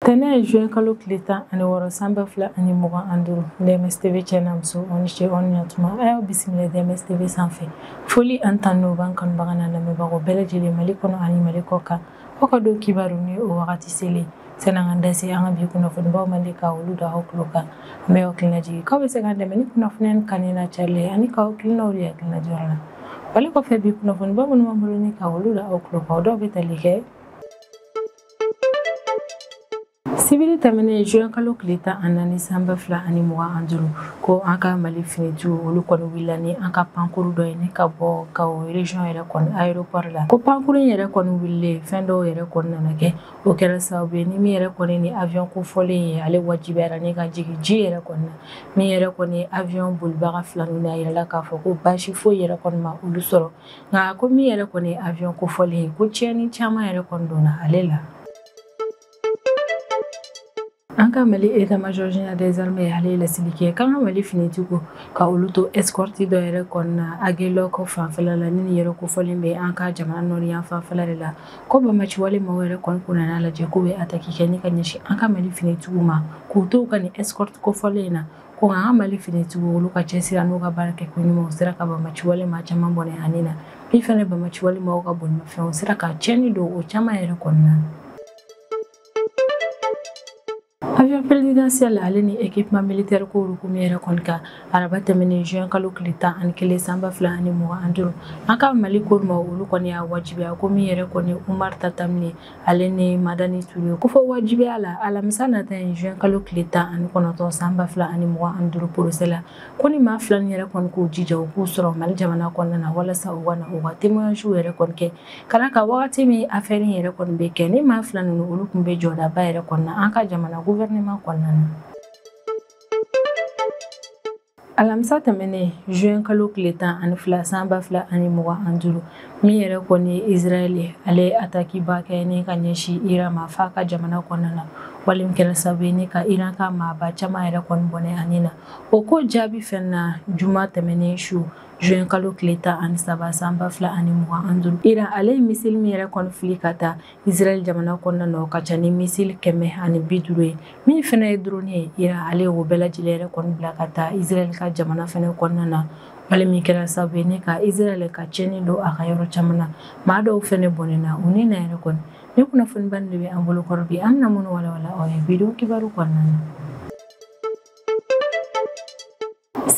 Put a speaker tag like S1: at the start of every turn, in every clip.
S1: Tɛnɛ juin kalo tile 16 san 2025 DMS TV cɛ n'a muso aw ni ce aw ni ɲantuma a y'aw bisimila DMS TV sanfɛ foli an tanu b'an kanubaga n'a lamɛnbagaw bɛɛ lajɛlen Mali kɔnɔ ani Mali kɔ kan aw ka don kibaru ni o wagati selen sani an ka da se an ka bi kunnafonibaw mandi ka olu da aw tulo kan an bɛ aw hakilina jigin k'aw bɛ se k'an dɛmɛ ni kunnafoniya nin kanuni n'a carili ye ani k'aw hakilinaw di hakilina jɔyɔrɔ la wale kɔfɛ bi kunnafoniba minnu b'an bolo ni ka olu da aw tulo kan o dɔw bɛ tali kɛ Sibiri tɛmɛnen juin kalo tile 14 san 2025 ko an ka Mali finitigiw olu kɔni wulila ni an ka pankuru dɔ ye ni ka bɔ Gao région yɛrɛ kɔni aéroport la ko pankuru in yɛrɛ kɔni wulilen fɛn dɔw yɛrɛ kɔni nana kɛ o kɛra sababu ye ni min yɛrɛ kɔni ni avion kofɔlen ye ale wajibiyara ni ka jigin ji yɛrɛ kɔni na min yɛrɛ kɔni ye avion bolibaga fila ninnu a yirala k'a fɔ ko baasi foyi yɛrɛ kɔni ma olu sɔrɔ nka ko min yɛrɛ kɔni ye avion kofɔlen ye ko tiɲɛni caman yɛrɛ kɔni donna ale la. An ka Mali état-major général des armées ale ye laseli kɛ k'an ka Mali finitigiw ka olu to escorte dɔ yɛrɛ kɔnɔna Aguelhok fanfɛla la ni nin yɔrɔ kofɔlen bɛ an ka jamana nord yan fanfɛla de la ko banbaanciwale maaw yɛrɛ kɔni kun nana lajɛ k'u bɛ attaque kɛ ni ka ɲɛsin an ka Mali finitigiw ma k'u to u ka nin escorte kofɔlen in na ko an ka Mali finitigiw olu ka cɛsiri n'u ka baara kɛ ko ɲuman u sera ka banbaanciwale maa caman bɔnɛ ani na min fana banbaanciwale maaw ka bolimafɛnw sera ka tiɲɛni don o caman yɛrɛ kɔnɔna. Avion présidentiel ale ni équipement militaire ko hukumu yɛrɛ kɔni kan araba tɛmɛnen juin kalo tile 11 san 2025 an ka Mali cour ma olu kɔni y'a wajibiya ko min yɛrɛ kɔni Umar Tatamine ale ni Madani Ture ko fɔ wajibiya la alamisa nata in juin kalo tile 19 san 2025 procès la ko ni maa fila nin yɛrɛ kɔni k'u jija u k'u sɔrɔ Mali jamana kɔnɔna na walasa u ka na u ka témoignage yɛrɛ kɔni kɛ ka d'a kan wagati min affaire in yɛrɛ kɔni bɛ kɛ ni maa fila ninnu olu tun bɛ jɔdaba yɛrɛ kɔnɔna an ka jamana gouvernement kɔnɔna na. Alamisa tɛmɛnen juin kalo tile 12 san 2025 min yɛrɛ kɔni ye Israël ye ale ye attaque ba kɛ ni ka ɲɛsin Iran ma f'a ka jamana kɔnɔna na wale min kɛra sababu ye ni ka Iran ka maaba caman yɛrɛ kɔni bɔnɛ ani na o ko jaabi fɛn na juma tɛmɛnen su juin kalo tile 13 san 2025 Iran ale ye missile min yɛrɛ kɔni fili ka taa Israël jamana kɔnɔna na o ka ca ni missile 150 ye min fana ye drone ye Iran ale y'o bɛɛ lajɛlen yɛrɛ kɔni bila ka taa Israël ka jamana fana kɔnɔna na wale min kɛra sababu ye ni ka Israël ka tiɲɛni don a ka yɔrɔ caman na maa dɔw fana bɔnɛna u ni na yɛrɛ kɔni ni kunnafoniba de bɛ an bolo kɔrɔ bi an bɛna minnu walawala aw ye bi don kibaru kɔnɔna na.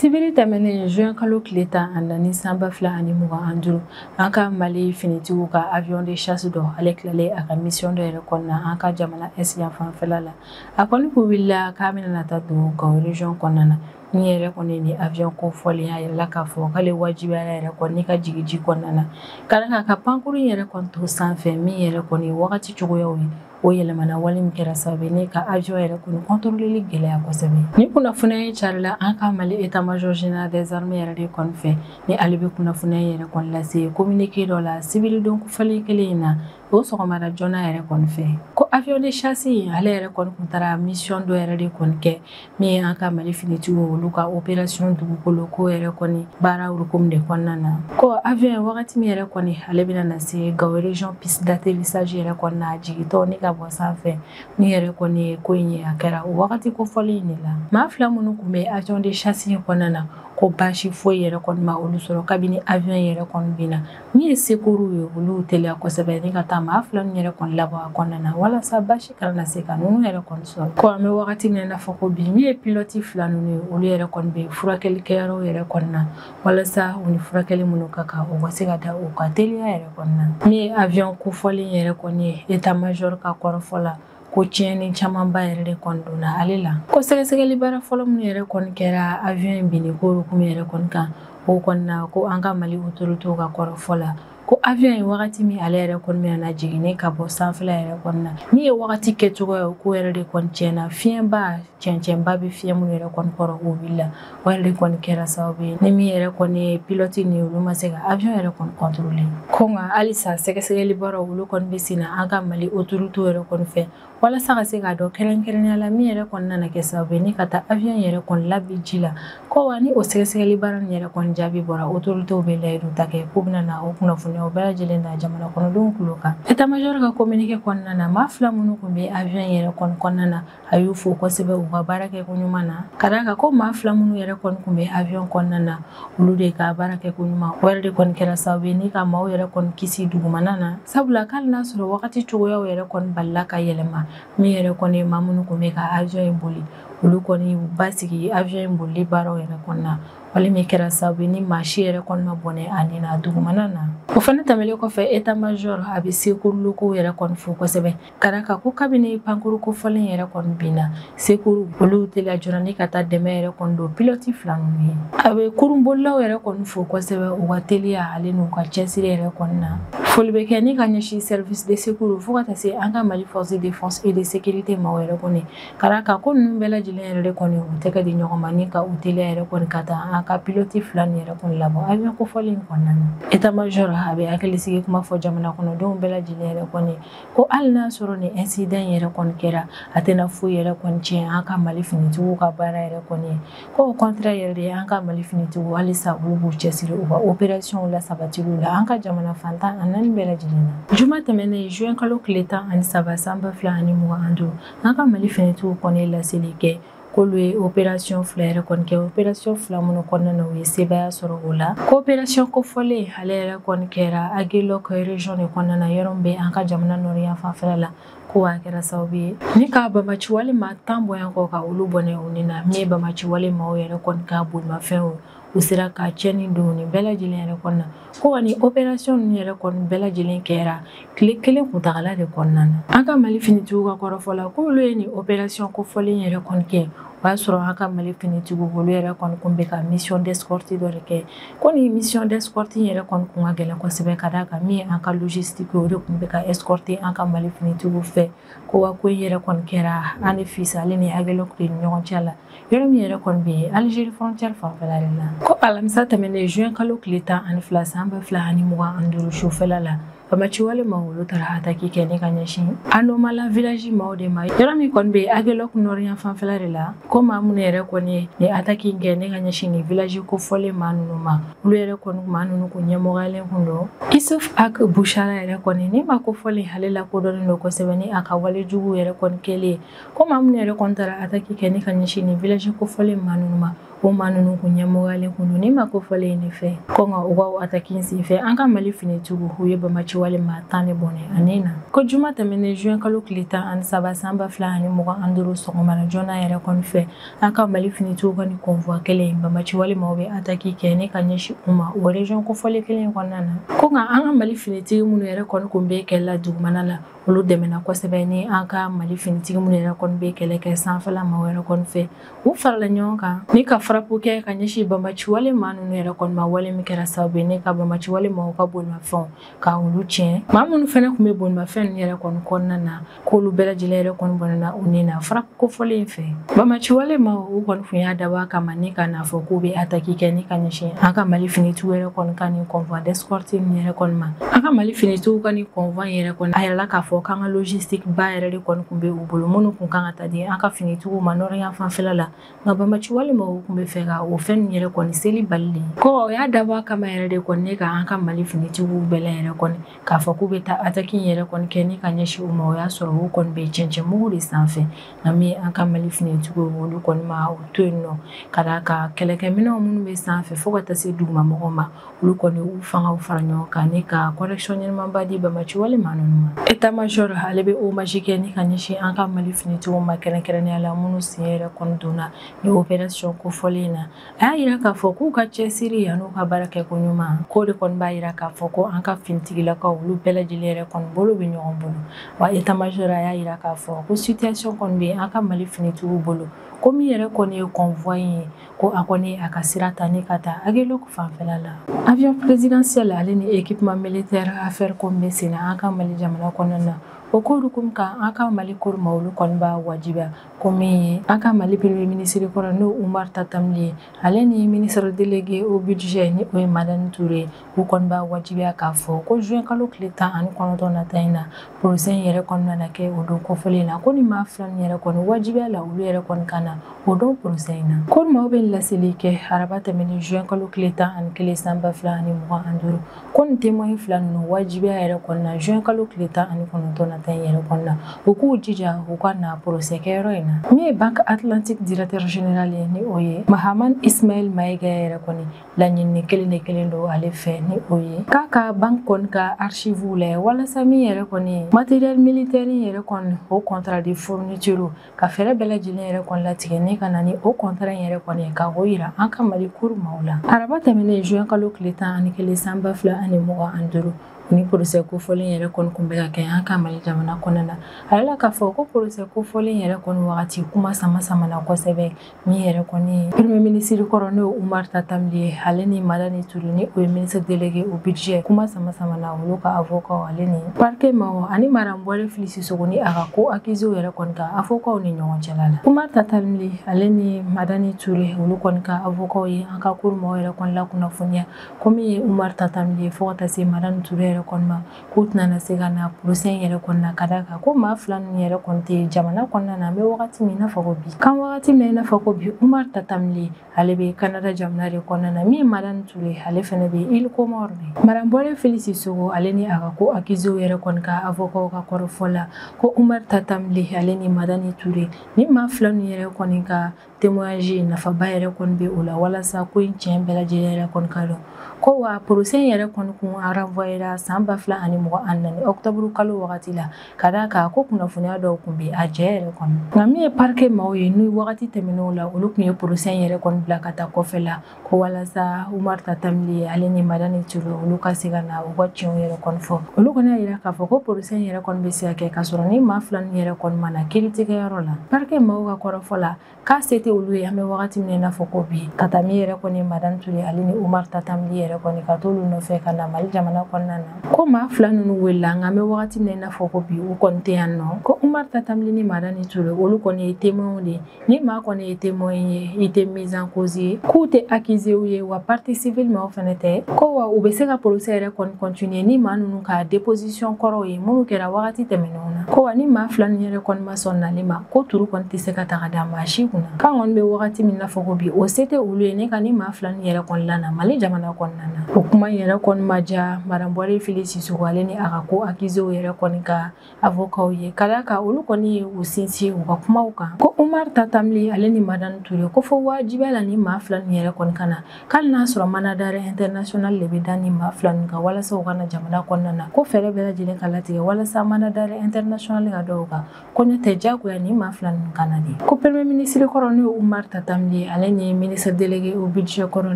S1: Sibiri tɛmɛnen juin kalo tile 14 san 2025 an ka Mali finitigiw ka avion de chasse dɔ ale tilalen a ka mission dɔ yɛrɛ kɔnɔna an ka jamana est yan fanfɛla la a kɔni kun wulila k'a bɛna na taa don Gao région kɔnɔna na ni yɛrɛ kɔni ni avion ko fɔlen a yirala k'a fɔ k'ale wajibiyara yɛrɛ kɔni ka jigin ji kɔnɔna na ka d'a kan ka pankuru yɛrɛ kɔni to sanfɛ min yɛrɛ kɔni wagati cogoyaw ye o yɛlɛmana wale min kɛra sababu ye ne ka avion yɛrɛ kɔni contrôleli gɛlɛya kosɛbɛ ni kunnafoniya in carila an ka Mali état-major général des armées yɛrɛ de kɔni fɛ ni ale bɛ kunnafoniya yɛrɛ kɔni lase communiqué dɔ la sibiridon kofɔlen kelen in na o sɔgɔmada joona yɛrɛ kɔni fɛ ko avion de chasse in ale yɛrɛ kɔni kun taara mission dɔ yɛrɛ de kɔni kɛ min ye an ka Mali finitigiw olu ka opération dugukolo ko yɛrɛ kɔni baara hukumu de kɔnɔna na ko avion wagati min yɛrɛ kɔni ale bɛna na se Gao région piste d'atterrissage yɛrɛ kɔni na jigintɔ ni ka bɔ sanfɛ ni yɛrɛ kɔni ye ko in ye a kɛra o wagati kofɔlen in de la maa fila minnu tun bɛ avion de chasse in kɔnɔna na ko baasi foyi yɛrɛ kɔni ma olu sɔrɔ kabini avion yɛrɛ kɔni binna min ye secours ye olu teliya kosɛbɛ ni ka taa maa fila ninnu yɛrɛ kɔni labɔ a kɔnɔna na walasa baasi kana na se ka ninnu yɛrɛ kɔni sɔrɔ ko an bɛ wagati min na fɔ ko bi min ye pilote fila ninnu ye olu yɛrɛ kɔni bɛ furakɛli kɛyɔrɔw yɛrɛ kɔni na walasa u ni furakɛli minnu ka kan u ka se ka da u ka teliya yɛrɛ kɔni na min ye avion kofɔlen yɛrɛ kɔni ye état-major ka kɔrɔfɔ la ko tiɲɛni camanba yɛrɛ de kɔni donna ale la ko sɛgɛsɛgɛli baara fɔlɔ minnu yɛrɛ kɔni kɛra avion in binni ko hukumu yɛrɛ kɔni kan o kɔni na ko an ka Mali autorités ka kɔrɔfɔ la ko avion in wagati min ale yɛrɛ kɔni bɛna na jiginni ka bɔ sanfɛla yɛrɛ kɔni na min ye wagati kɛcogoya ye ko yɛrɛ de kɔni tiɲɛna fiɲɛba cɛncɛnba bɛ fiɲɛ minnu yɛrɛ kɔni kɔrɔ o wulila o yɛrɛ de kɔni kɛra sababu ye ni min yɛrɛ kɔni ye pilote ni olu ma se ka avion yɛrɛ kɔni contrôler ko nka halisa sɛgɛsɛgɛli baaraw olu kɔni bɛ sen na an ka Mali autorités yɛrɛ kɔni fɛ walasa ka se k'a dɔn kɛrɛnkɛrɛnnenya la min yɛrɛ kɔni nana kɛ sababu ye ni ka taa avion yɛrɛ kɔni labi ji la ko wa ni o sɛgɛsɛgɛli baara nin yɛrɛ kɔni jaabi bɔra autorités bɛ layidu ta kɛ k'u bɛna na o kunnafoniyaw kunnafoniyaw bɛɛ lajɛlen da jamana kɔnɔdenw tulo kan. État-major ka communiqué kɔnɔna na, maa 2 minnu tun bɛ avion yɛrɛ kɔni kɔnɔna na, a y'u fo kosɛbɛ u ka baara kɛ ko ɲuman na, ka d'a kan ko maa 2 minnu yɛrɛ kɔni tun bɛ avion kɔnɔna na, olu de ka baara kɛ ko ɲuman o yɛrɛ de kɔni kɛra sababu ye ni ka maaw yɛrɛ kɔni kisi dugumana na, sabula k'ale n'a sɔrɔ wagati cogoyaw yɛrɛ kɔni balila ka yɛlɛma. Min yɛrɛ kɔni ye maa minnu tun bɛ ka avion in boli, olu kɔni basigi avion in bolili baaraw yɛrɛ kɔnɔna, wale min kɛra sababu ye ni maa si yɛrɛ kɔni ma bɔnɛ a nin na dugumana na. O fana tɛmɛnen kɔfɛ, état-major a bɛ secours locaux yɛrɛ kɔni fo kosɛbɛ, ka d'a kan ko kabini pankuru kofɔlen yɛrɛ kɔni binna, secours olu teliya joona ni ka taa dɛmɛ yɛrɛ kɔni don pilote 2 ninnu ye. A bɛ kurunbolilaw yɛrɛ kɔni fo kosɛbɛ u ka teliya ale n'u ka cɛsiri yɛrɛ kɔni na. Foli bɛ kɛ ni ka ɲɛsin service de secours fo ka taa se an ka Mali force de défense et de sécurité maaw yɛrɛ kɔni, ka d'a kan ko ninnu bɛɛ lajɛlen yɛrɛ de kɔni u tɛgɛ di ɲɔgɔn ma ni ka u teliya yɛrɛ kɔni ka taa an ka pilote 2 nin yɛrɛ kɔni labɔ avion kofɔlen in kɔnɔna na. État-major a bɛ hakilisigi kuma fɔ jamana kɔnɔdenw bɛɛ lajɛlen yɛrɛ kɔni ko hali n'a sɔrɔ nin incident yɛrɛ kɔni kɛra, a tɛna foyi yɛrɛ kɔni tiɲɛ an ka Mali finitigiw ka baara yɛrɛ kɔni ye. Ko au contraire yɛrɛ de, an ka Mali finitigiw halisa olu b'u cɛsiri u ka opération la sabatiliw la an ka jamana fantan a naani bɛɛ lajɛlen na. Juma tɛmɛnen juin kalo tile 13 san 2025, an ka Mali finitigiw kɔni ye laseli kɛ k'olu ye opération 2 yɛrɛ kɔni kɛ, opération 2 minnu kɔnɔna na u ye sebaaya sɔrɔ o la. Ko opération kofɔlen ale yɛrɛ kɔni kɛra Aguelhok région de kɔnɔna na, yɔrɔ min bɛ an ka jamana nord fanfɛla la, ko a kɛra sababu ye ni ka bamaciwale maa 10 bɔɲɔgɔn kɔ ka olu bɔnɛ u ni na. Min ye bamaciwale maaw yɛrɛ kɔni ka bolimafɛnw, u sera ka tiɲɛni don nin bɛɛ lajɛlen yɛrɛ kɔnɔna na. Ko wa ni opération ninnu yɛrɛ kɔni bɛɛ lajɛlen kɛra tile kelen kuntagala de kɔnɔna na. An ka Mali finitigiw ka kɔrɔfɔ la, k'olu ye nin opération kofɔlen yɛrɛ kɔni kɛ, o y'a sɔrɔ an ka Mali finitigiw olu yɛrɛ kɔni kun bɛ ka mission d'escorte dɔ de kɛ. Ko nin mission d'escorte yɛrɛ kɔni kun ka gɛlɛn kosɛbɛ, ka d'a kan min ye an ka logistique, o de kun bɛ ka escorter an ka Mali finitigiw fɛ. Ko wa ko in yɛrɛ kɔni kɛra Anefis ale ni Aguelhok de ni ɲɔgɔn cɛ la, yɔrɔ min yɛrɛ kɔni bɛ yen Algérie frontière fanfɛla de la. Ko alamisa tɛmɛnen juin kalo tile 12 san 2025 sufɛla la, bamaciwale maaw olu taara attaque kɛ ne ka ɲɛsin Anomala village maaw de ma, yɔrɔ min kɔni bɛ Aguelhok nord yan fanfɛla de la. Ko maa minnu yɛrɛ kɔni ye nin attaque in kɛ ne ka ɲɛsin nin village kofɔlen maa ninnu ma, olu yɛrɛ kɔni maa ninnu kun ɲɛmɔgɔyalen kun don Isuf Ak Bushara yɛrɛ kɔni. Ni maa kofɔlen ale lakodɔnnen don kosɛbɛ ni a ka wale jugu yɛrɛ kɔni kɛlen. Ko maa minnu yɛrɛ kɔni taara attaque kɛ ne ka ɲɛsin nin village kofɔlen maa ninnu ma, o maa ninnu kun ɲɛmɔgɔyalen kun don ni maa kofɔlen de fɛ. Ko nka u ka attaque in senfɛ, an ka Mali finitigiw u ye bamaciwale maa 10 de bɔnɛ ani na. Ko juma tɛmɛnen juin kalo tile 13 san 2025 sɔgɔmada joona yɛrɛ kɔni fɛ, an ka Mali finitigiw ka nin convoi kelen, bamaciwale maaw bɛ attaque kɛ ne ka ɲɛsin u ma o région kofɔlen kelen kɔnɔna na. Ko nka an ka Mali finitigi minnu yɛrɛ kɔni kun bɛ kɛlɛ la dugumana la, olu dɛmɛna kosɛbɛ ni an ka Mali finitigi minnu yɛrɛ kɔni bɛ kɛlɛ kɛ sanfɛla maaw yɛrɛ kɔni fɛ. U farala ɲɔgɔn kan ni ka frappe kɛ ka ɲɛsin bamaciwale maa ninnu yɛrɛ kɔni ma, wale min kɛra sababu ye ne ka bamaciwale maaw ka bolimafɛnw ka olu tiɲɛ. Maa minnu fɛnɛ tun bɛ bolimafɛn ninnu yɛrɛ kɔni kɔnɔna na, k'olu bɛɛ lajɛlen yɛrɛ kɔni bɔnɛna u ni na frappe kofɔlen in fɛ. Bamaciwale maaw u kɔni tun y'a dabɔ a kama ni ka n'a fɔ k'u bɛ attaque kɛ ni ka ɲɛsin an ka Mali finitigiw yɛrɛ kɔni ka nin convoi d'escorte ninnu yɛrɛ kɔni ma. An ka Mali finitigiw ka nin convoi in yɛrɛ kɔni, a yirala k'a fɔ k'an ka logistique ba yɛrɛ de kɔni kun bɛ u bolo, minnu kun kan ka taa di an ka finitigiw ma nord yan fanfɛla la. Nka bamaciwale maaw kun bɛ fɛ ka o fɛn ninnu yɛrɛ kɔni seli bali de. Ko o y'a dabɔ a kama yɛrɛ de kɔni ne ka an ka Mali finitigiw bɛɛ la yɛrɛ kɔni k'a fɔ k'u bɛ taa attaque in yɛrɛ kɔni kɛ ni ka ɲɛsin u ma, o y'a sɔrɔ u kɔni bɛ cɛncɛn mugu de sanfɛ. Nka min an ka Mali finitigiw olu kɔni ma o to yen nɔ, ka d'a kan kɛlɛkɛminɛnw minnu bɛ sanfɛ fo ka taa se duguma mɔgɔw ma, olu kɔni u fangaw fara ɲɔgɔn kan ni ka correction ɲɛnamaba di bamaciwale maa ninnu ma. État-major ale bɛ hommage kɛ ni ka ɲɛsin an ka Mali finitigiw ma, kɛrɛnkɛrɛnnenya la minnu sen yɛrɛ kɔni donna ni opération kofɔlen in na. A y'a yira k'a fɔ k'u ka cɛsiri an'u ka baara kɛ ko ɲuman, k'o de kɔni b'a yira k'a fɔ ko an ka finitigilakaw olu bɛɛ lajɛlen yɛrɛ kɔni bolo bɛ ɲɔgɔn bolo. Wa état-major a y'a yira k'a fɔ ko situation kɔni bɛ an ka Mali finitigiw bolo, ko min yɛrɛ kɔni ye convoi in ye, ko a kɔni a ka sira ta ni ka taa Aguelhok fanfɛla la. Avion présidentiel ale ni équipement militaire affaire ko min bɛ sen na an ka Mali jamana kɔnɔna na, o ko hukumu kan an ka Mali koroma olu kɔni b'a wajibiya ko min ye an ka Mali premier ministre kɔrɔ n'o Oumar Tatam Ly ye, ale ni ministre délégué au budget ni o ye Madani Touré, u kɔni b'a wajibiya k'a fɔ ko juin kalo tile 19 nata in na, procès in yɛrɛ kɔni nana kɛ o don kofɔlen na. Ko ni maa 2 nin yɛrɛ kɔni wajibiya la olu yɛrɛ kɔni ka na na o don procès in na. Cour maaw bɛ laseli kɛ araba tɛmɛnen juin kalo tile 11 san 2025, ko nin témoin fila ninnu wajibiya yɛrɛ kɔnɔna juin kalo tile 19 nata in yɛrɛ kɔnɔna, u k'u jija u ka na procès kɛyɔrɔ in na. Min ye Banque Atlantique directeur général ye, ni o ye Mahamane Ismaël Maïga yɛrɛ kɔni, laɲini kelen de kelen don ale fɛ, ni o ye k'a ka banque kɔni ka archive lajɛ walasa min yɛrɛ kɔni matériel militaire yɛrɛ kɔni, o contrat de fourniture, ka fɛɛrɛ bɛɛ lajɛlen yɛrɛ kɔni latigɛ ni ka na ni o contrat in yɛrɛ kɔni ka o yira an ka Mali cour maaw la. Araba tɛmɛnen juin kalo tile 11 san 2025, ni procès kofɔlen yɛrɛ kɔni kun bɛ ka kɛ an ka Mali jamana kɔnɔna na. A yɛrɛ la k'a fɔ ko procès kofɔlen yɛrɛ kɔni wagati kuma sama samana kosɛbɛ. Min yɛrɛ kɔni premier ministre kɔrɔ, n'o ye Oumar Tatam ye, ale ni Madani Touré, ni o ye ministre délégué au budget, kuma sama samana olu ka avocat, ale ni parquet maaw ani Madame Bouaré Fily Sissoko ni a ka co accusé yɛrɛ kɔni ka avocat ni ɲɔgɔn cɛla la. Oumar Tatam ale ni Madani Touré, olu kɔni ka avocat ye an ka cour maaw yɛrɛ kɔni la kunnafoniya ko min ye Oumar Tatam ye fo ka taa se Madani Touré yɛrɛ kɔni ma, k'u tɛna se ka na procès in yɛrɛ kɔni na, ka d'a kan ko maa fila ninnu yɛrɛ kɔni tɛ jamana kɔnɔna na. An bɛ wagati min i n'a fɔ ko bi kan, wagati min na i n'a fɔ ko bi, Oumar Tatam ale bɛ Canada jamana de kɔnɔna na. Min ye Madani Touré, ale fɛnɛ bɛ Île Comore de. Madame Bouaré Fily Sissoko ale ni a ka co accusé yɛrɛ kɔni ka avocat ka kɔrɔfɔ la, ko Oumar Tatam ale ni Madani Touré, ni maa fila ninnu yɛrɛ kɔni ka témoignage nafaba yɛrɛ kɔni bɛ o la walasa ko in tiɲɛ bɛɛ lajɛlen yɛrɛ kɔni ka dɔn. Ko wa procès in yɛrɛ kɔni kun renvoyé san 2024 octobre kalo wagati la, ka d'a kan ko kunnafoniya dɔw kun bɛ a jɛ yɛrɛ kɔnɔ. Nka min ye parquet maaw ye, ni wagati tɛmɛnenw la olu kun ye procès in yɛrɛ kɔni bila ka taa kɔfɛ la, ko walasa Oumar Tatam ale ni Madani Touré olu ka se ka na u ka tiɲɛw yɛrɛ kɔni fɔ. Olu kɔni y'a yira k'a fɔ ko procès in yɛrɛ kɔni bɛ se ka kɛ k'a sɔrɔ ni maa fila ninnu yɛrɛ kɔni ma na kiiritigɛyɔrɔ la. Parquet maaw ka kɔrɔfɔ la, k'a se tɛ olu ye an bɛ wagati min na i n'a fɔ ko bi, ka taa min yɛrɛ kɔni Madani Touré ale ni Oumar Tatam yɛrɛ kɔni ka t'olu nɔfɛ ka na Mali jamana kɔnɔna na. Ko maa fila ninnu welela, nka an bɛ wagati min na i n'a fɔ ko bi, u kɔni tɛ yan nɔ. Ko Oumar Tatam ni Madani Touré, olu kɔni ye témoin de ye. Ni maa kɔni ye témoin ye, i tɛ mise en cause ye, k'u tɛ accusé ye, wa partie civile maaw fɛnɛ tɛ. Ko wa u bɛ se ka procès yɛrɛ kɔni continuer ni maa ninnu ka déposition kɔrɔw ye minnu kɛra wagati tɛmɛnenw na. Ko wa ni maa fila ninnu yɛrɛ kɔni ma sɔn nali ma, ko turu kɔni tɛ se ka ta ka da maa si kunna. K'an kɔni bɛ wagati min na fɔ ko bi, o se tɛ olu ye ne ka ni maa fila ninnu yɛrɛ kɔni lana Mali jamana kɔnɔna na. O kuma in yɛrɛ kɔni ma diya Madame Bouaré Fily Sissoko ale ni a ka co accusé yɛrɛ kɔni ka avocat ye, ka d'a kan olu kɔni ye u sinsin u ka kumaw kan ko Oumar Tatam ale ni Madani Touré, ko fo wajibiya la ni maa fila ninnu yɛrɛ kɔni ka na, k'ale n'a sɔrɔ mandat d'arrêt international de bɛ da ni maa fila ninnu kan walasa u ka na jamana kɔnɔna na, ko fɛɛrɛ bɛɛ lajɛlen ka latigɛ walasa mandat d'arrêt international ka dɔw kan, ko n'o tɛ diyagoya ni maa fila ninnu ka na de. Ko premier ministre kɔrɔ, n'o ye Oumar Tatam ale ni ministre délégué au budget kɔrɔ,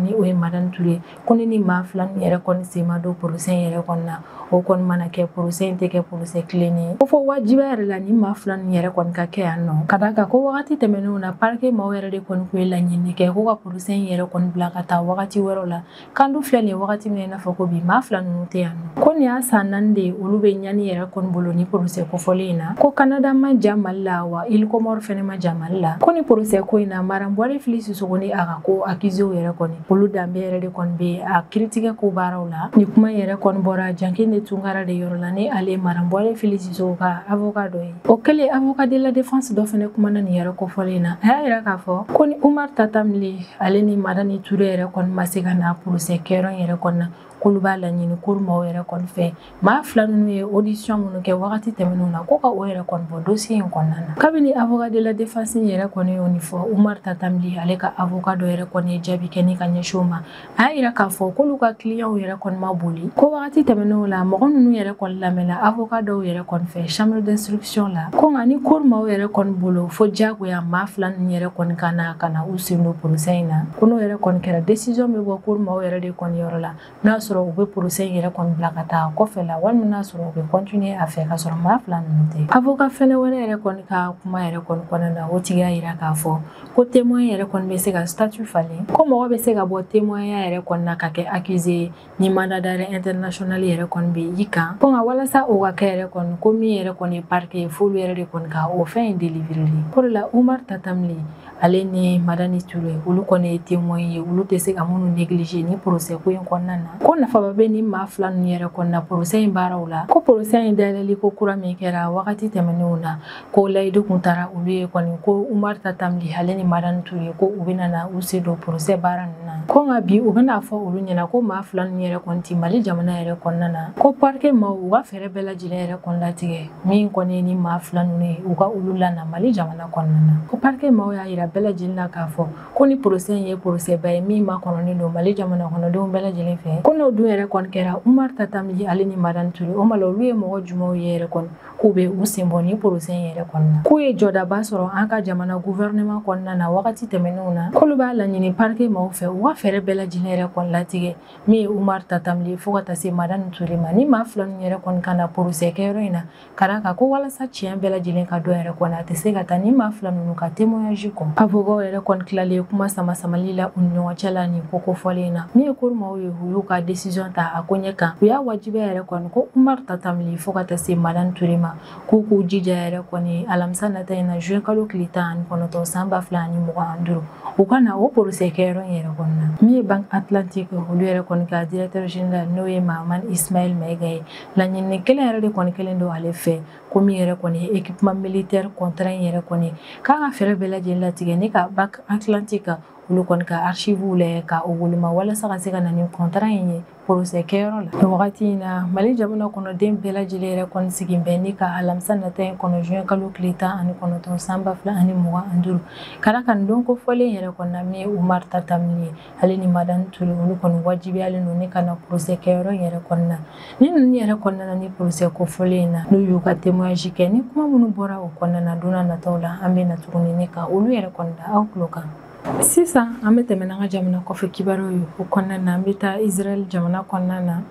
S1: ni o ye Madani Touré, ko ni maa fila ninnu yɛrɛ kɔni sen ma don procès in yɛrɛ kɔni na, o kɔni mana kɛ, procès in tɛ kɛ procès tilennen ye. Ko fɔ wajibiya yɛrɛ la ni maa fila ninnu yɛrɛ kɔni ka kɛ yan nɔ, ka d'a kan ko wagati tɛmɛnenw na parquet maaw yɛrɛ de kɔni kun ye laɲini kɛ ko ka procès in yɛrɛ kɔni bila ka taa wagati wɛrɛw la. Kan dun filɛ nin ye wagati min na i n'a fɔ ko bi, maa fila ninnu tɛ yan nɔ. Ko nin y'a san 4 de ye olu bɛ ɲani yɛrɛ kɔni bolo ni procès kofɔlen in na. Ko Canada ma ja Mali la, wa Île Comore fɛnɛ ma ja Mali la. Ko ni procès ko in na, Madame Bouaré Fily Sissoko ni a ka co accusé yɛrɛ kɔni, olu danbe yɛrɛ de kɔni bɛ a kiiritigɛ ko baaraw la. Ni kuma in yɛrɛ kɔni bɔra Jankinɛ Tunkara de yɔrɔ la, ni ale ye Madame Bouaré Fily Sissoko ka avocat dɔ ye. O kɛlen, avocat de la défense dɔ fɛnɛ kumana nin yɛrɛ kofɔlen in na. A y'a yira k'a fɔ ko ni Oumar Tatam ale ni Madani Touré yɛrɛ kɔni ma se ka na procès kɛyɔrɔ in yɛrɛ kɔni na, k'olu b'a laɲini cour maaw yɛrɛ kɔni fɛ, maa fila ninnu ye audition minnu kɛ wagati tɛmɛnenw na, ko ka o yɛrɛ kɔni bɔ dossier in kɔnɔna na. Kabini avocat de la défense yɛrɛ kɔni y'o nin fɔ, Oumar Tatam ale ka avocat dɔ yɛrɛ kɔni ye jaabi kɛ ni ka ɲɛsin o ma. A y'a yira k'a fɔ k'olu ka client yɛrɛ kɔni ma boli, ko wagati tɛmɛnenw la mɔgɔ ninnu yɛrɛ kɔni lamɛnna avocat dɔw yɛrɛ kɔni fɛ chambre d'instruction la. Ko nka ni cour maaw yɛrɛ kɔni bolo fo diyagoya maa fila ninnu yɛrɛ kɔni ka na u sen don procès in na, ko n'o yɛrɛ kɔni kɛra, décision bɛ bɔ cour maaw yɛrɛ de kɔni yɔrɔ la, n'a sɔrɔ u bɛ procès in yɛrɛ kɔni bila ka taa kɔfɛ la, walima n'a sɔrɔ u bɛ continuer a fɛ ka sɔrɔ maa fila ninnu tɛ. Avocat fɛnɛ wɛrɛ yɛrɛ kɔni ka kuma yɛrɛ kɔni kɔnɔna na, o tigi y'a yira k'a fɔ ko témoin yɛrɛ kɔni bɛ se ka statut falen, ko mɔgɔ bɛ se ka bɔ témoin yɛrɛ kɔni na ka kɛ accusé ni mandat d'arrêt international yɛrɛ kɔni bɛ i kan. Ko nka walasa o ka kɛ yɛrɛ kɔni, ko min yɛrɛ kɔni ye parquet ye, f'olu yɛrɛ de kɔni ka o fɛn in délivrer. O de la Oumar Tatam ale ni Madani Touré, olu kɔni ye témoin ye, olu tɛ se ka minnu négliger ni procès ko in kɔnɔna na. Ko nafaba bɛ ni maa fila ninnu yɛrɛ kɔni na procès in baaraw la. Ko procès in dayɛlɛli ko kura min kɛra wagati tɛmɛnenw na, ko layidu kun taara olu ye kɔni ko Oumar Tatam Ly ale ni Madani Touré ko u bɛna na u sen don procès baara ninnu na. Ko nka bi u bɛna fɔ olu ɲɛna ko maa fila ninnu yɛrɛ kɔni ti Mali jamana yɛrɛ kɔnɔna na, ko parquet maaw u ka fɛɛrɛ bɛɛ lajɛlen yɛrɛ kɔni latigɛ min kɔni ni maa fila ninnu ye u ka olu lana Mali jamana kɔnɔna na. Ko parquet maaw y'a yira bɛɛ lajɛlen na k'a fɔ ko ni procès in ye procès ba ye min makɔnɔnen don Mali jamana kɔnɔdenw bɛɛ lajɛlen fɛ, ko n'o dun yɛrɛ kɔni kɛra Oumar Tatam Ly ale ni Madani Touré o ma la olu ye mɔgɔ jumɛnw ye yɛrɛ kɔni k'u bɛ u sen bɔ ni procès in yɛrɛ kɔnɔna na. K'u ye jɔdaba sɔrɔ an ka jamana gouvernement kɔnɔna na wagati tɛmɛnenw na, k'olu b'a laɲini parquet maaw fɛ u ka fɛɛrɛ bɛɛ lajɛlen yɛrɛ kɔni latigɛ min ye Oumar Tatam Ly fo ka taa se Madani Touré ma, ni maa fila ninnu yɛrɛ kɔni ka na procès kɛyɔrɔ in na ka d'a kan ko walasa tiɲɛ bɛɛ lajɛlen ka dɔn yɛrɛ kɔni a tɛ se ka taa ni maa fila ninnu ka témoignage kɔ. Avocat yɛrɛ kɔni tilalen kuma sama samali la u ni ɲɔgɔn cɛ la nin ko kofɔlen in na. Min ye cour maaw ye u y'u ka décision ta a ko ɲɛ kan, u y'a wajibiya yɛrɛ kɔni ko Oumar Tatam Ly fo ka taa se Madani Touré ma k'u k'u jija yɛrɛ kɔni alamisa nata in na juin kalo tile 19 san 2025 u ka na o procès kɛyɔrɔ in yɛrɛ kɔnɔna na. Min ye Banque Atlantique olu yɛrɛ kɔni ka directeur général n'o ye Mahamane Ismaël Maïga ye, laɲini kelen yɛrɛ de kɔni kɛlen don ale fɛ ko min yɛrɛ kɔni ye équipement militaire contrat in yɛrɛ kɔni k'an ka fɛɛrɛ bɛɛ lajɛlen latigɛ ni ka Banque Atlantique olu kɔni ka archives lajɛ ka o woloma walasa ka se ka na ni contrat in ye procès kɛyɔrɔ la. Nin wagati in na Mali jamana kɔnɔden bɛɛ lajɛlen yɛrɛ kɔni sigin bɛ ni ka alamisa nata in kɔnɔ juin kalo tile 19 san 2025 ka d'a kan don kofɔlen yɛrɛ kɔni na min ye Oumar Tatam Ly ale ni Madani Touré olu kɔni wajibiyalen don ni ka na procès kɛyɔrɔ in yɛrɛ kɔnɔna na. Ni ninnu yɛrɛ kɔnɔna na ni procès kofɔlen in na n'u y'u ka témoignage kɛ ni kuma minnu bɔra o kɔnɔna na don n'a nataw la an bɛ na tuguni ni ka olu yɛrɛ kɔni da aw tulo kan. Sisan an bɛ tɛmɛ n'an ka jamana kɔfɛ kibaruyaw ye, o kɔnɔna na an bɛ taa Israël jamana kɔnɔna na.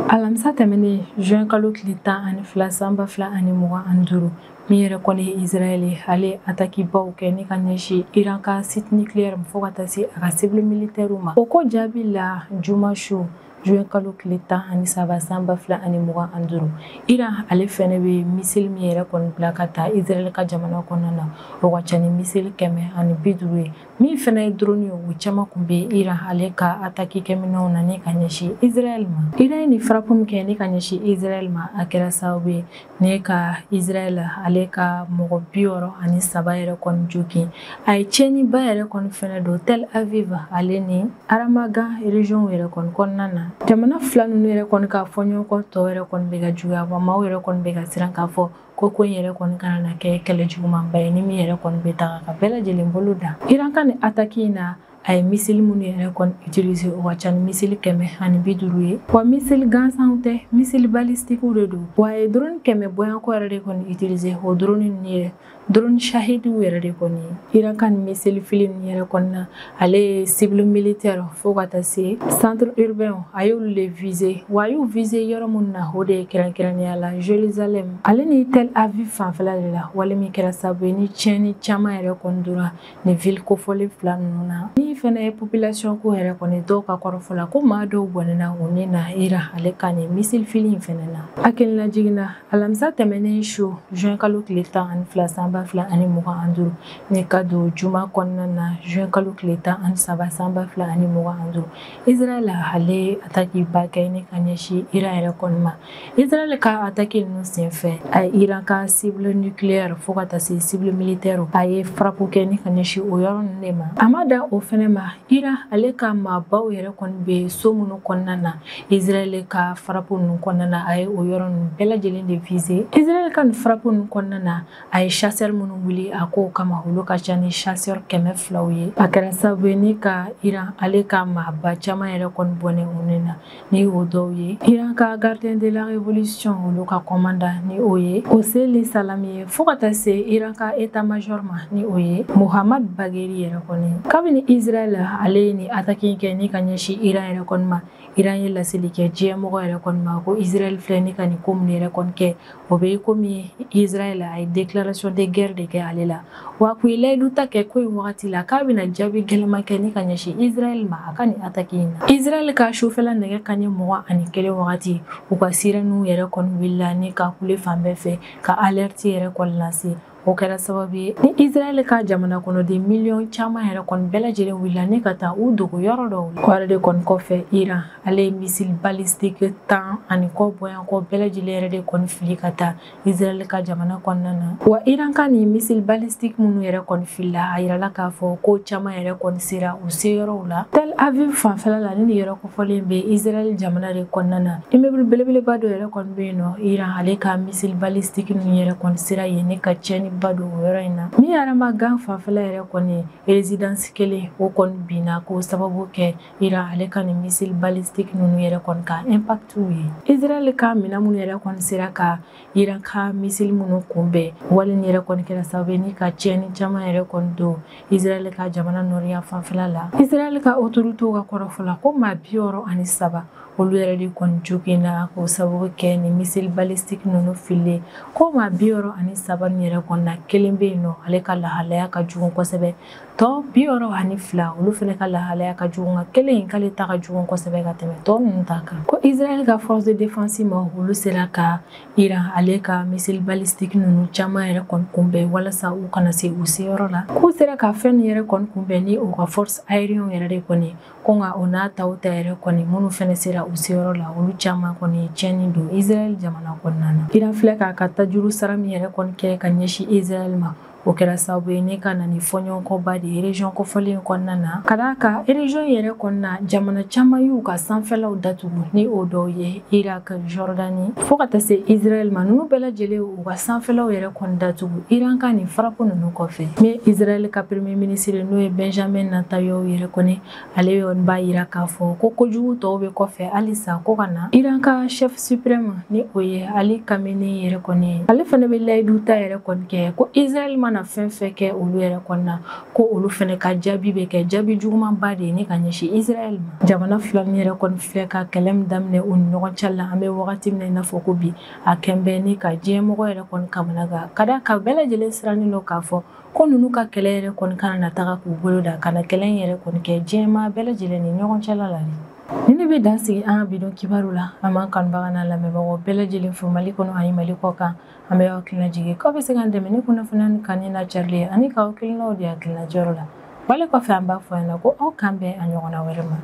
S1: Alamisa tɛmɛnen juin kalo tile 12 san 2025 min yɛrɛ kɔni ye Israël ye ale attaque baw kɛ ni ka ɲɛsin Iran ka site nucléaire fo ka taa se a ka cible militaire ma. O ko jaabi la juma su juin kalo tile 13 san 2025 Iran ale fɛnɛ bɛ missile min yɛrɛ kɔni bila ka taa Israël ka jamana kɔnɔna na o ka ca ni missile 150 ye, min fɛnɛ ye drone ye o caman kun bɛ Iran ale ka attaque kɛminɛnw na ni ka ɲɛsin Israël ma. Iran ye nin frappe min kɛ ni ka ɲɛsin Israël ma a kɛra sababu ye ne ka Israël ale ka mɔgɔ 63 yɛrɛ kɔni jogin. A ye tiɲɛniba yɛrɛ kɔni fɛnɛ don Tel Aviv ale ni Ramadan région yɛrɛ kɔni kɔnɔna na. Jamana fila ninnu yɛrɛ kɔni k'a fɔ ɲɔgɔn kɔ tɔ yɛrɛ kɔni bɛ ka juguya, wa maaw yɛrɛ kɔni bɛ ka siran k'a fɔ ko in yɛrɛ kɔni kana na kɛ kɛlɛ jugumanba ye ni min yɛrɛ kɔni bɛ taga ka bɛɛ lajɛlen bolo da. Iran ka nin attaque in na a ye missile minnu yɛrɛ kɔni utiliser o ka ca ni missile 150 ye, wa missile gansanw tɛ, missile balistique de don, wa a ye drone 100 bɔɲɔgɔnko yɛrɛ de kɔni utiliser, o drone ninnu yɛrɛ drone shahidiw yɛrɛ de kɔni ye. Iran ka nin missile fili ninnu yɛrɛ kɔni na ale ye cible militaire fo ka taa se centre urbain a y'olu de viser, wa a y'u viser yɔrɔ minnu na o de ye kɛrɛnkɛrɛnnenya la Jérusalem ale ni Tel Aviv fanfɛla de la, wale min kɛra sababu ye ni tiɲɛni caman yɛrɛ kɔni donna nin ville kofɔlen fila ninnu na. Min fɛnɛ ye population ko yɛrɛ kɔni dɔw ka kɔrɔfɔ la ko maa dɔw bɔnɛna u ni na Iran ale ka nin missile fili in fɛnɛ na. Hakilina jiginna alamisa tɛmɛnen su juin kalo tile 12 san 2025 ni ka don juma kɔnɔna na juin kalo tile 13 san 2025 Israël ale attaque ba kɛ ni ka ɲɛsin Iran yɛrɛ kɔni ma. Israël ka attaque ninnu senfɛ a ye Iran ka cible nucléaire fo ka taa se cible militaire a ye frappe kɛ ni ka ɲɛsin o yɔrɔ ninnu de ma. A ma dan o fɛnɛ ma, Iran ale ka maabaw yɛrɛ kɔni bɛ so minnu kɔnɔna na Israël ka frappe ninnu kɔnɔna na a ye o yɔrɔ ninnu bɛɛ lajɛlen de viser. Israël ka nin frappe ninnu kɔnɔna na a ye chasseur minnu wuli a kow kama olu ka ca ni chasseur 200 ye. A kɛra sababu ye ni ka Iran ale ka maaba caman yɛrɛ kɔni bɔnɛ u ni na, ni o dɔw ye Iran ka gardien de la révolution olu ka commandant ni o ye Hossein Salami ye, fo ka taa se Iran ka état major ma ni o ye Mohammad Bagheri yɛrɛ kɔni. Kabini Israël ale ye nin attaque in kɛ ni ka ɲɛsin Iran yɛrɛ kɔni ma, Iran ye laseli kɛ diɲɛ mɔgɔ yɛrɛ kɔni ma ko Israël filɛ ni ka nin ko minnu yɛrɛ kɔni kɛ o bɛ komi Israël a ye déclaration de guerre de kɛ ale la, wa k'u ye layidu ta kɛ ko in wagati la k'a bɛna jaabi gɛlɛman kɛ ni ka ɲɛsin Israël ma a ka nin attaque in na. Israël ka sufɛla nɛgɛ kanɲɛ 21 wagati u ka sirène yɛrɛ kɔni wulila ni ka kule fan bɛɛ fɛ ka alerte yɛrɛ kɔni lase. O kɛra sababu ye ni Israël ka jamana kɔnɔden miliyɔn caman yɛrɛ kɔni bɛɛ lajɛlen wulila ne ka taa u dogo yɔrɔ dɔw la. O yɛrɛ de kɔni kɔfɛ, Iran ale ye missile balistique 10 ani kɔ bɔyankɔ bɛɛ lajɛlen yɛrɛ de kɔni fili ka taa Israël ka jamana kɔnɔna na. Wa Iran ka nin missile balistique minnu yɛrɛ kɔni filila, a yirala k'a fɔ ko caman yɛrɛ kɔni sera u se yɔrɔw la Tel Aviv fanfɛla la. Ni nin yɔrɔ kofɔlen bɛ Israël jamana de kɔnɔna na, immeuble belebeleba dɔ yɛrɛ kɔni bɛ yen nɔ. Iran ale ka missile balistique ninnu yɛrɛ kɔni sera yen ne ka tiɲɛniba don o yɔrɔ in na. Min Ramat Gan fanfɛla yɛrɛ kɔni, résidence kelen o kɔni binna k'o sababu kɛ Iran ale ka nin missile balistique ninnu yɛrɛ kɔni ka impact ye. Israël ka minɛn minnu yɛrɛ kɔni sera ka Iran ka missile minnu kunbɛn, wale nin yɛrɛ kɔni kɛra sababu ye ni ka tiɲɛni caman yɛrɛ kɔni don Israël ka jamana nɔriya fanfɛla la. Israël ka autorité ka kɔrɔfɔ la, ko maa 63 olu yɛrɛ de kɔni joginna k'o sababu kɛ ni missile balistique ninnu fililen. Ko maa 63 nin yɛrɛ kɔni na, kelen bɛ yen nɔ, ale ka lahalaya ka jugu kosɛbɛ. Tɔ 62, olu fana ka lahalaya ka jugu, nka kelen in k'ale ta ka jugu kosɛbɛ ka tɛmɛ tɔ ninnu ta kan. Ko Israël ka force de défense ma, olu sera ka Iran ale ka missile balistique ninnu caman yɛrɛ kɔni kunbɛn walasa u kana se u seyɔrɔ la. K'u sera ka fɛn nin yɛrɛ kɔni kunbɛn ni u ka force aérienne yɛrɛ de kɔni. Ko nka o n'a taw ta yɛrɛ kɔni, minnu fɛnɛ sera u seyɔrɔ la, olu caman kɔni ye tiɲɛni don Israël jamana kɔnɔna na. Iran filɛ k'a ka tajuru sara min yɛrɛ kɔni kɛ ka ɲɛsin Israël ma, o kɛra sababu ye ne ka na ni fɔɲɔgɔnkɔba de ye région kofɔlen kɔnɔna na. Ka d'a kan, région yɛrɛ kɔnɔna, jamana caman y'u ka sanfɛlaw datugu, ni o dɔw ye Irak, Jordanie, fo ka taa se Israël ma. Ninnu bɛɛ lajɛlen u ka sanfɛlaw yɛrɛ kɔni datugu Iran ka nin frappe ninnu kɔfɛ. Min Israël ka premier ministre, n'o ye Benjamin Netanyahu yɛrɛ kɔni, ale kɔni b'a yira k'a fɔ ko kojugu tɔw bɛ kɔfɛ halisa, ko ka na Iran ka chef suprême, ni o ye Ali Khamenei yɛrɛ kɔni ye, ale fana bɛ layidu ta yɛrɛ kɔni kɛ ko Israël mana fɛn fɛn kɛ olu yɛrɛ kɔni na, ko olu fana ka jaabi bɛ kɛ jaabi jugumanba de ye ne ka ɲɛsin Israël ma. Jamana fila min yɛrɛ kɔni filɛ ka kɛlɛ min daminɛ u ni ɲɔgɔn cɛ la, an bɛ wagati min na i n'a fɔ ko bi, a kɛn bɛ ni ka diɲɛmɔgɔ yɛrɛ kɔni kamanagan, ka d'a kan bɛɛ lajɛlen sirannen don k'a fɔ ko ninnu ka kɛlɛ yɛrɛ kɔni kana na taga k'u bolo da ka na kɛlɛ in yɛrɛ kɔni kɛ diɲɛmaa bɛɛ lajɛlen ni ɲɔgɔn cɛla la. Ni ne bɛ dan sigi an ka bidon kibaru la. An b'an kanubaga n'a lamɛnbagaw bɛɛ lajɛlen fo Mali kɔnɔ ani Mali kɔ kan. An bɛ aw hakilina jigin k'aw bɛ se k'an dɛmɛ ni kunnafoniya ni kanni n'a carili ye, ani k'aw hakilinaw di hakilina jɔyɔrɔ la. Wale kɔfɛ, an b'a fɔ a ɲɛna ko aw k'an bɛn a ɲɔgɔnna wɛrɛ ma.